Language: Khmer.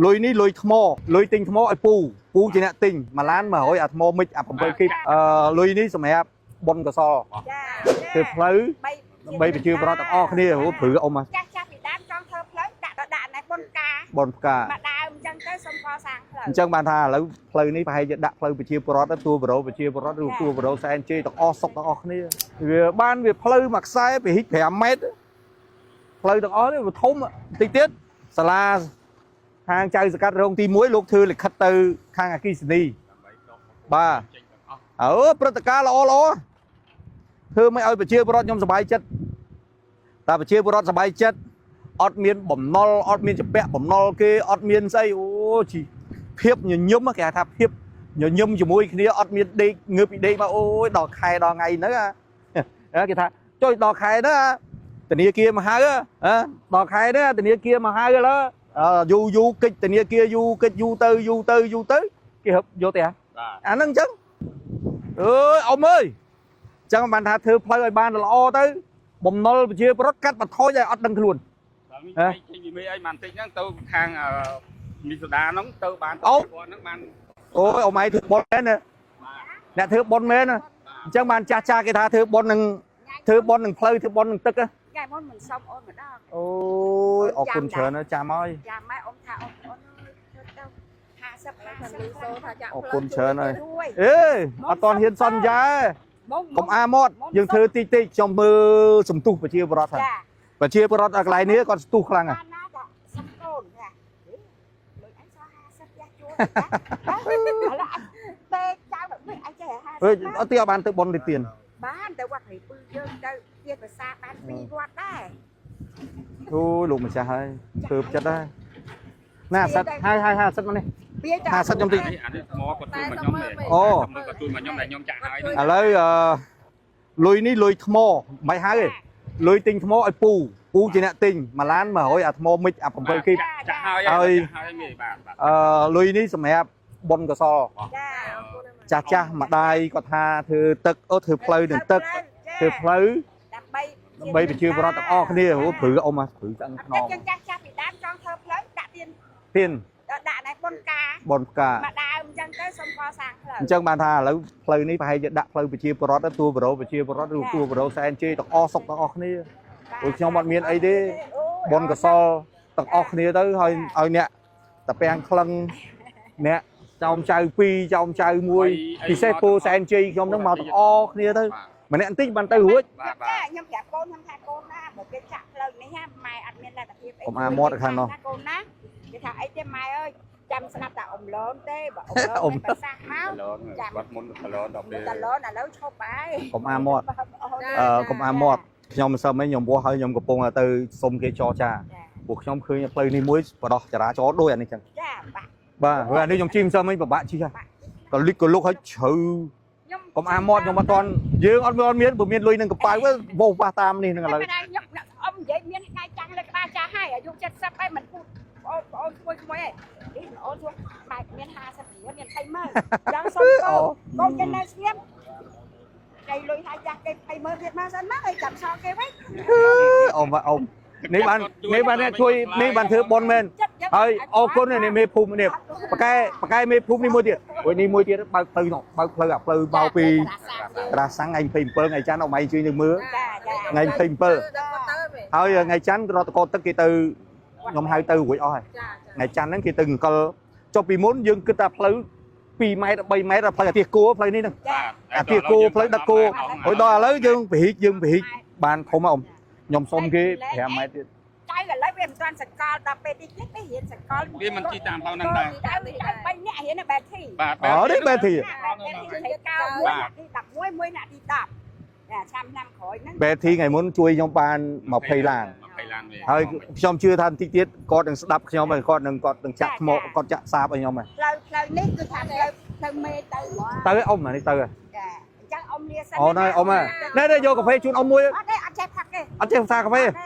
លុយនេះលុយថ្មលុយទិញថ្មឲ្យពូពូជាអ្នកទិញមួយឡាន100អាថ្មមិចអា7គីបអឺលុយនេះសម្រាប់បុណ្យកុសល ចា ធ្វើផ្លូវដើម្បីប្រជាពលរដ្ឋទាំងអស់គ្នាអូព្រឺអ៊ំហ่ะ ចាស់ចាស់ពីដើមចង់ធ្វើផ្លូវដាក់ទៅដាក់ណែបុនកា បុណ្យផ្កា មកដើមអញ្ចឹងទៅសុំកសាងផ្លូវ អញ្ចឹងបានថាឥឡូវផ្លូវនេះប្រហែលជាដាក់ផ្លូវប្រជាពលរដ្ឋទៅទួលបរោប្រជាពលរដ្ឋឬទួលបរោសែនជ័យទាំងអស់សុខទាំងអស់គ្នាវាបានវាផ្លូវមួយខ្សែពីហិច5ម៉ែត្រផ្លូវទាំងអស់នេះវាធំបន្តិចទៀតសាលាខាងចៅសកាត់រោងទី1លោកធ្វើលិខិតទៅខាងអគិសនី បាទអើព្រឹត្តិការណ៍ល្អល្អធ្វើមិនឲ្យប្រជាពលរដ្ឋខ្ញុំសប្បាយចិត្តតែប្រជាពលរដ្ឋសប្បាយចិត្តអត់មានបំណុលអត់មានចម្ពាក់បំណុលគេអត់មានស្អីអូជីភាពញញឹមគេហៅថាភាពញញឹមជាមួយគ្នាអត់មានដេកងើបពីដេកមកអូយដល់ខែដល់ថ្ងៃហ្នឹងអាគេថាចុយដល់ខែហ្នឹងអាធនាគារមកហៅហ៎ដល់ខែហ្នឹងអាធនាគារមកហៅឥឡូវយូរយូរកិច្ចធនាគារយូរកិច្ចយូរទៅយូរទៅយូរទៅគេហឹបយកទេហ៎ បាទ អាហ្នឹងអញ្ចឹងអើយអ៊ំអើយអញ្ចឹងបានថាធ្វើផ្លូវឲ្យបានល្អទៅបំណុលប្រជាប្រដ្ឋកាត់បន្ថយឲ្យអត់ដឹងខ្លួន ដល់នេះចេញពីមេអីបានតិចហ្នឹងទៅខាងមីសូដាហ្នឹងទៅបាន អូ គាត់ហ្នឹងបាន អូយអ៊ំឯងធ្វើបុណ្យមែនណា បាទ អ្នកធ្វើបុណ្យមែនណាអញ្ចឹងបានចាស់ចាស់គេថាធ្វើបុណ្យនឹងធ្វើបុណ្យនឹងផ្លូវធ្វើបុណ្យនឹងទឹកណា ថ្ងៃមុនមិនសុំអូនម្ដង អូយអរគុណច្រើនណាស់ចាំហើយ ចាំម៉ែអ៊ំថាអ៊ំអូនធ្វើទៅ50 50 សូថាចាក់ អរគុណច្រើនហើយ ជួយ អេអត់តន់ហ៊ានសន្យា មក កុំអាមាត់យើងធ្វើតិចតិចខ្ញុំមើលសន្ទុះប្រជាប្រដ្ឋហ្នឹង ចា ប្រជាប្រដ្ឋឲ្យកន្លែងនេះគាត់ស្ទុះខ្លាំងណាស់ បានណាក៏សុំកូនចាលុយអញសល់50ផ្ទះជួលចាឥឡូវពេកចៅបែបនេះអញចេះ អើយ 50 អត់ទីអត់បានទៅបុណ្យទៅទៀន បានទៅវត្តព្រៃពឺយើងទៅទៀតភាសាបានពីរវត្តដែរ អូយលោកម្ចាស់ហើយធ្វើចិត្តដែរណាអាសិតហើយហើយហើយអាសិតមកនេះ ពីទៅ 50ខ្ញុំតិច នេះអានេះថ្មគាត់ជួយមកខ្ញុំទេ អូ គាត់ជួយមកខ្ញុំតែខ្ញុំចាក់ហើយ ឥឡូវអឺលុយនេះលុយថ្មមិនហៅទេលុយទិញថ្មឲ្យពូពូជាអ្នកទិញមួយឡាន100អាថ្មមិចអា7គីប ចាក់ហើយ ហើយ ចាក់ហើយមេបាទបាទ អឺលុយនេះសម្រាប់បុណ្យកុសល ចា ចាស់ចាស់ម្ដាយគាត់ថាធ្វើទឹកអូធ្វើផ្លូវនឹងទឹកធ្វើផ្លូវ ដើម្បី ដើម្បីប្រជាពលរដ្ឋទាំងអស់គ្នាអូព្រឺអ៊ំហ่ะព្រឺឆ្អឹងខ្នង ចឹងចាស់ចាស់ពីដើមចង់ធ្វើផ្លូវដាក់ទៀន ទៀន ដាក់ណែបុនកា បុណ្យផ្កា មកដើមអញ្ចឹងទៅសុំកសាងផ្លូវ អញ្ចឹងបានថាឥឡូវផ្លូវនេះប្រហែលជាដាក់ផ្លូវប្រជាពលរដ្ឋទៅទួលបរោប្រជាពលរដ្ឋឬទួលបរោសែនជ័យទាំងអស់សុខទាំងអស់គ្នា អូយខ្ញុំអត់មានអីទេ បុណ្យកុសលទាំងអស់គ្នាទៅហើយឲ្យអ្នកតាពាំងក្លឹងអ្នកចោមចៅ2ចោមចៅ1ពិសេសពូសែនជ័យខ្ញុំនឹងមកទាំងអស់គ្នាទៅ បាទ ម្នាក់បន្តិចបានទៅរួច បាទបាទ ចាខ្ញុំប្រាប់កូនខ្ញុំថាកូនណាបើគេចាក់ផ្លូវនេះម៉ែអត់មានលទ្ធភាពអី កុំអាមាត់ខាងនោះ កូនណាគេថាអីទេម៉ែអើយចាំស្ដាប់តែអ៊ំលនទេបើអ៊ំលនមានប្រសាសន៍មក តឡនគាត់មុនតឡនដល់ពេល តឡនឥឡូវឈប់ហើយក ុំអាមាត់អឺកុំអាមាត់ខ្ញុំមិនសឹមអីខ្ញុំវាស់ហើយខ្ញុំកំពុងតែទៅសុំគេចរចា ចា ពួកខ្ញុំឃើញផ្លូវនេះមួយបដោះចរាចរណ៍ដូចអានេះចឹង ចាបាក់ បាទព្រោះអានេះខ្ញុំជិះមិនសឹមអីពិបាកជិះហ่ะ បាក់ ក៏លិចក៏លុកហើយជ្រៅ ខ្ញុំ កុំអាមាត់ខ្ញុំអត់ទាន់យើងអត់មានបើមានលុយនឹងកប៉ៅវោះវ៉ាស់តាមនេះនឹងឥឡូវ តែខ្ញុំអ៊ំនិយាយមានថ្ងៃចាំងលើក្បាលចាស់ហើយអាយុ70ហើយមិនពូបងប្អូនក្មួយក្មួយឯងនេះបងអូនជួម៉ែមាន50រៀលមាន20ម៉ឺនចង់សុំកូនកូនគេនៅស្ងៀមគេលុយឲ្យចាស់គេ20ម៉ឺនទៀតមកសិនមកឲ្យចាំសងគេវិញ អ៊ំបាទអ៊ំនេះបាននេះបានអ្នកជួយនេះបានធ្វើប៉ុនមែន ចិត្តយើង ហើយអរគុណនេះមេភូមិនេះបកែបកែមេភូមិនេះមួយទៀតអូយនេះមួយទៀតបើកផ្លូវនោះបើកផ្លូវអាផ្លូវមកពីក្រាសាំងថ្ងៃ27ថ្ងៃច័ន្ទអ៊ំឯងជួយទៅមើល ចាចា ថ្ងៃ27 ដល់គាត់ទៅមេ ហើយថ្ងៃច័ន្ទរដ្ឋកោទឹកគេទៅខ្ញុំហៅទៅរួចអស់ហើយ ចា ថ្ងៃច័ន្ទហ្នឹងគេទៅអង្គលចុះពីមុនយើងគិតថាផ្លូវ2ម៉ែត្រ3ម៉ែត្រផ្លូវអាទិះគោផ្លូវនេះហ្នឹង ចា អាទិះគោផ្លូវដឹកគោហើយដល់ឥឡូវយើងពហិចយើងពហិចបានធំហ៎អ៊ំខ្ញុំសុំគេ5ម៉ែត្រទៀត ចៅឥឡូវវាមិនទាន់សកលដល់ពេលនេះទៀតវារៀនសកល វាមិនជិះតាមផ្លូវហ្នឹងដែរ ចៅចៅ3នាក់រៀននៅបែធី បាទ អូនេះបែធី បែធីត្រូវកៅមួយអ្នកទី11មួយអ្នកទី10ចាឆ្នាំឆ្នាំក្រោយហ្នឹង បែធីថ្ងៃមុនជួយខ្ញុំបាន20ឡាន 20ឡានវិញ ហើយខ្ញុំជឿថាបន្តិចទៀតគាត់នឹងស្ដាប់ខ្ញុំហើយគាត់នឹងគាត់នឹងចាក់ថ្មគាត់ចាក់សាបឲ្យខ្ញុំហើយ ផ្លូវផ្លូវនេះគឺថាផ្លូវផ្លូវមេទៅហ្មង ទៅអ៊ំអានេះទៅហើយ ចាអញ្ចឹងអ៊ំលាសិន អូនហើយអ៊ំហើយនេះនេះយកកាហ្វេជូនអ៊ំមួយ អត់ទេអត់ចេះផឹកទេ អត់ចេះភាសាកាហ្វេ អត់ទេ